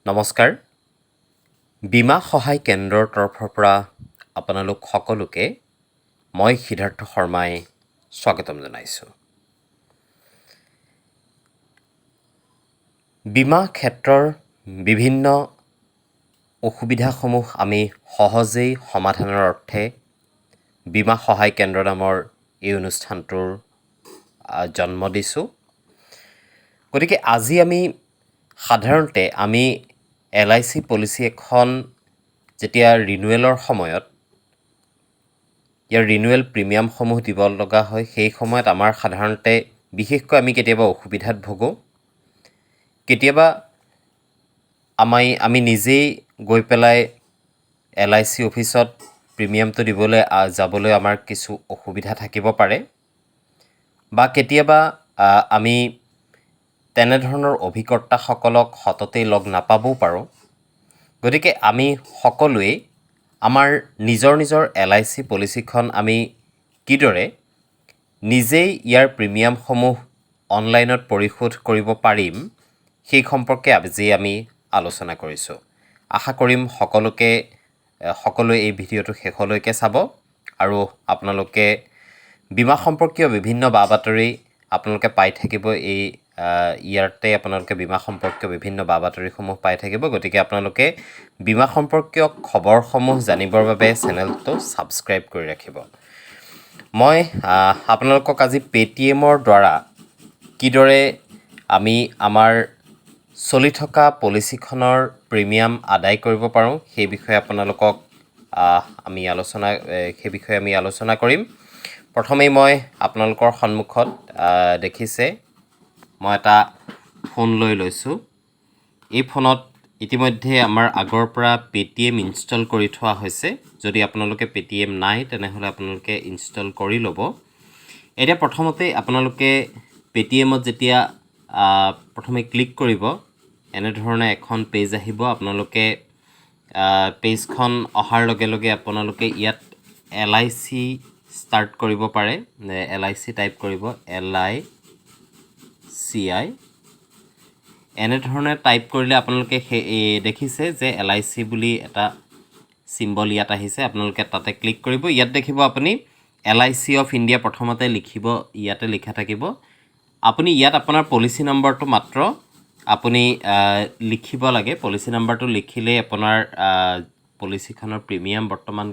নমস্কাৰ। বীমা সহায় কেন্দ্ৰৰ তৰফৰ পৰা আপোনালোক সকলোকে মই সিদ্ধাৰ্থ শৰ্মাই স্বাগতম জনাইছোঁ। বীমা ক্ষেত্ৰৰ বিভিন্ন অসুবিধাসমূহ আমি সহজেই সমাধানৰ অৰ্থে বীমা সহায় কেন্দ্ৰ নামৰ এই অনুষ্ঠানটোৰ জন্ম দিছোঁ। গতিকে আজি আমি সাধাৰণতে আমি এলআইচি পলিচি এখন যেতিয়া ৰিনুৱেলৰ সময়ত ইয়াৰ ৰিনুৱেল প্ৰিমিয়ামসমূহ দিব লগা হয়, সেই সময়ত আমাৰ সাধাৰণতে বিশেষকৈ আমি কেতিয়াবা অসুবিধাত ভোগোঁ। কেতিয়াবা আমি নিজেই গৈ পেলাই এলআইচি অফিচত প্ৰিমিয়ামটো দিবলৈ যাবলৈ আমাৰ কিছু অসুবিধা থাকিব পাৰে বা কেতিয়াবা আমি তেনেধৰণৰ অভিকৰ্তাসকলক সততেই লগ নাপাবও পাৰোঁ। গতিকে আমি সকলোৱেই আমাৰ নিজৰ নিজৰ এলআইচি পলিচিখন আমি কিদৰে নিজেই ইয়াৰ প্ৰিমিয়ামসমূহ অনলাইনত পৰিশোধ কৰিব পাৰিম, সেই সম্পৰ্কে আজি আমি আলোচনা কৰিছোঁ। আশা কৰিম সকলোৱে এই ভিডিঅ'টো শেষলৈকে চাব আৰু আপোনালোকে বীমা সম্পৰ্কীয় বিভিন্ন বা বাতৰি আপোনালোকে পাই থাকিব। এই ইয়াতে আপোনালোকে বীমা সম্পৰ্কীয় বিভিন্ন বা বাতৰিসমূহ পাই থাকিব। গতিকে আপোনালোকে বীমা সম্পৰ্কীয় খবৰসমূহ জানিবৰ বাবে চেনেলটো ছাবস্ক্ৰাইব কৰি ৰাখিব। মই আপোনালোকক আজি পে'টিএমৰ দ্বাৰা কিদৰে আমি আমাৰ চলি থকা পলিচিখনৰ প্ৰিমিয়াম আদায় কৰিব পাৰোঁ, সেই বিষয়ে আপোনালোকক আমি আলোচনা সেই বিষয়ে আমি আলোচনা কৰিম। প্ৰথমেই মই আপোনালোকৰ সন্মুখত দেখিছে, মই এটা ফোন লৈ লৈছোঁ। এই ফোনত ইতিমধ্যে আমাৰ আগৰ পৰা পে'টিএম ইনষ্টল কৰি থোৱা হৈছে। যদি আপোনালোকে পে'টিএম নাই, তেনেহ'লে আপোনালোকে ইনষ্টল কৰি ল'ব। এতিয়া প্ৰথমতে আপোনালোকে পে'টিএমত যেতিয়া প্ৰথমে ক্লিক কৰিব, এনেধৰণে এখন পেজ আহিব। আপোনালোকে পেজখন অহাৰ লগে লগে আপোনালোকে ইয়াত এলআইচি ষ্টাৰ্ট কৰিব পাৰে। এলআইচি টাইপ কৰিব, এলআইচিআই। এনেধৰণে টাইপ কৰিলে আপোনালোকে সেই দেখিছে যে এলআইচি বুলি এটা চিম্বল ইয়াত আহিছে। আপোনালোকে তাতে ক্লিক কৰিব। ইয়াত দেখিব আপুনি এলআইচি অফ ইণ্ডিয়া প্ৰথমতে লিখিব, ইয়াতে লিখা থাকিব। আপুনি ইয়াত আপোনাৰ পলিচি নম্বৰটো মাত্ৰ আপুনি লিখিব লাগে। পলিচি নম্বৰটো লিখিলেই আপোনাৰ পলিচিখনৰ প্ৰিমিয়াম বৰ্তমান